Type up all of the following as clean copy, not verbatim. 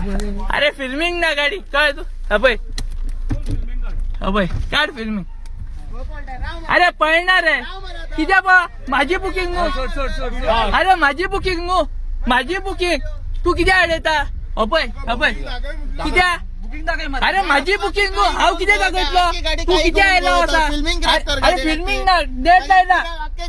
अरे फिल्मिंग ना गाडी कळ्ळें तूं. हय हय काड फिल्मिंग. अरे पळणार रे कित्या पा माझी बुकिंग न्हू. अरे माझी बुकिंग न्हू, माझी बुकिंग. तू कित्या हाडयता? हपय हपय कित्या? अरे माझी बुकिंग न्हू, हांव कितें दाखयतलो? तू कित्या आयलो आसा? अरे फिल्मिंग ना, डेट लायला.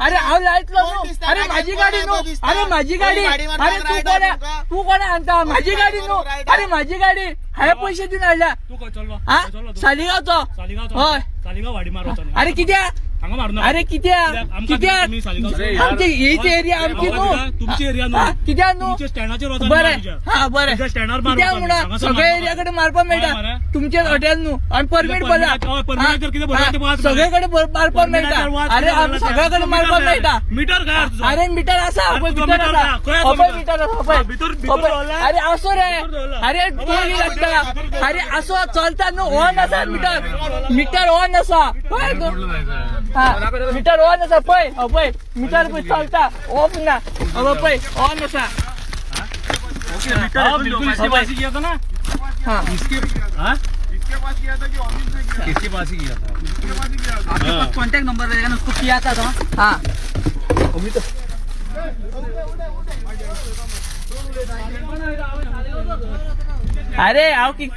अरे हांव लायतलो न्हू. अरे माझी गाडी न्हू. अरे माझी गाडी. अरे तू कोणा, तू कोणा सांगता? माझी गाडी न्हू. अरे माझी गाडी हांवें पयशे दिवन हाडल्या. तू खंय चल्लो? हा, खंय चल्लो तूं? सालिगांवचो. सालिगांवचो. हय. सालिगांव वाडी मार वचोन. अरे कित्या? हांगा मारू नाका. अरे कित्या? आमकां कित्या? दिता तुमी सालिगांवचो. आमची हीच एरिया आमची न्हू. तुमची एरिया हा, न्हू. कित्या न्हू? तुमच्या स्टँडाचेर वचोन बरें मार तुज्या. हा बरें. तुज्या स्टँडार मार कित्याक वचोन. म्हणून हांगासर सगळ्या मार. एरिया कडेन मारपाक मेळटा. हय मरे. तुमचे हॉटेल न्हू आनी परमीट कितें भरला. हय, परमिटाचेर कितें भरला तें वाच. सगळे कडेन मारपाक मेळटा. परमिटाचेर वाच अरे कितें आमी भरला तें. सगळे कडेन मारपाक मेळटा. मिटर काय तुजो? अरे मिटर आसा. अरे पळय तुजो भितर मिटर आसा. ना, खंय आसा पळय मिटर? मिटर आसा पळय. हा, भितर- भितर पळय. दवरला? अरे आसो रे. भितर दवरला. अरे बाबा, तूं कितें भितर लागता? दवरला. अरे आसो चलता न्हू, ऑन आसा मिटर. मिटर ऑन आसा पळय तूं. हा मिटर ऑन आसा पळय. हो पळय मिटर पळय चलता, ऑफ ना. हो पळय ऑन आसा. हाँ, बिल्कुल इसके पास ही किया था ना. हा. हाँ? किसके पास ही किया था? आपके पास कांटेक्ट नंबर रहेगा ना, उसको किया था तो. हा. अरे हांव की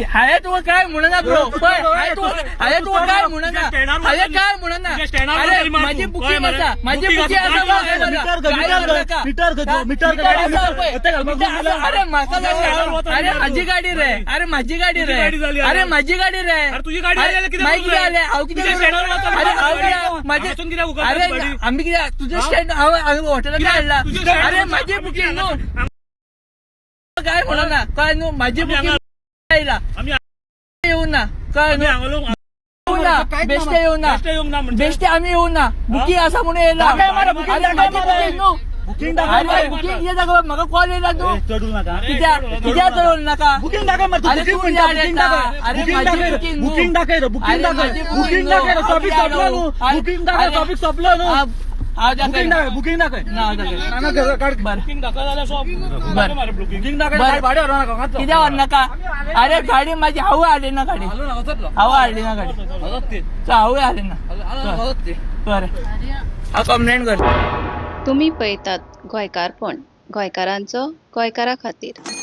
हांवें तुका काय म्हणना ब्रो. पळय हांवें तुका, हांवें तुका काय म्हणना, हांवें काय म्हणना. तुझ्या स्टँडार अरे तरी मार माझी तू. बुकिंग कळ्ळें मरे? आसा, माझी बुकिंग बुकिंग आसा. आसा. मिटर काय मिटर मिटर मिटर मिटर आसा पळय. मिटर आसा. अरे म्हाका स्टँडार अरे माझी गाडी रे. अरे माझी गाडी तुझी रे. गाडी झाली, अरे अरे. माझी गाडी रे. अरे तुझी गाडी अरे, झाली, कितें मागीर कितें करूं जालें? हांव कितें तुझ्या करूं? स्टँडार वचोन अरे हांव गाडी. कितें माझे हांगासून कित्याक उखलता अरे गाडी? आमी कितें तुझें स्टँड हांव हॉटेलांत हाडला. तुझें स्टँड अरे वचोन माझी आमी बुकिंग न्हू. हांगा- काय म्हणना काय न्हू, माझी आमी बुकिंग हांगा- आयला आमी येऊ ना काय आमी न्हू. हांगा लोक येऊ ना बेश्टे, येऊ ना बेश्टे येवंक ना म्हणजे? बेश्टे आमी येऊ ना. बुकिंग आसा म्हणून येयला. दाखय मरे, बुकिंग अरे दाखय माझी मरे. बुकिंग न्हू. बुकिंग दाखय अरे मरे. बुकिंग कितें दाखोवप? म्हाका कॉल येयला न्हू. चढू नका. कित्याक कित्याक चडोवं नाका? बुकिंग दाखय मरे. अरे बुकिंग तू म्हणता, कित्याक बुकिंग येता? दाखय. अरे बुकिंग माझी दाखय. बुकिंग न्हू. बुकिंग दाखय रे, बुकिंग अरे दाखय. माझी बुकिंग बुकिंग न्हू. दाखय रे, टॉपिक संपलो न्हू. अरे- बुकिंग दाखय, अरे- टॉपिक संपलो न्हू. हांव दाखय. बुकिंग दाखय, बुकिंग दाखय. ना दाखय. ना, ना, घरा काढ. बरें. बुकिंग दाखय जाल्यार सोप. बरं. मारे बुकिंग. बुकिंग दाखय, बरं. गाडी भाडे व्हरूं नाका, हांगाच कित्याक व्हरनाका? अरे गाडी माझी हांव हाडली ना गाडी. हालू नाका, वचतलो. हांव हाडली ना गाडी. वचत ती. हांवूय हाडली ना. वचत ती. बरें, हांव कंप्लेन करता. तुमी पळयतात गोंयकारपण, गोंयकारांचो गोंयकारा खातीर.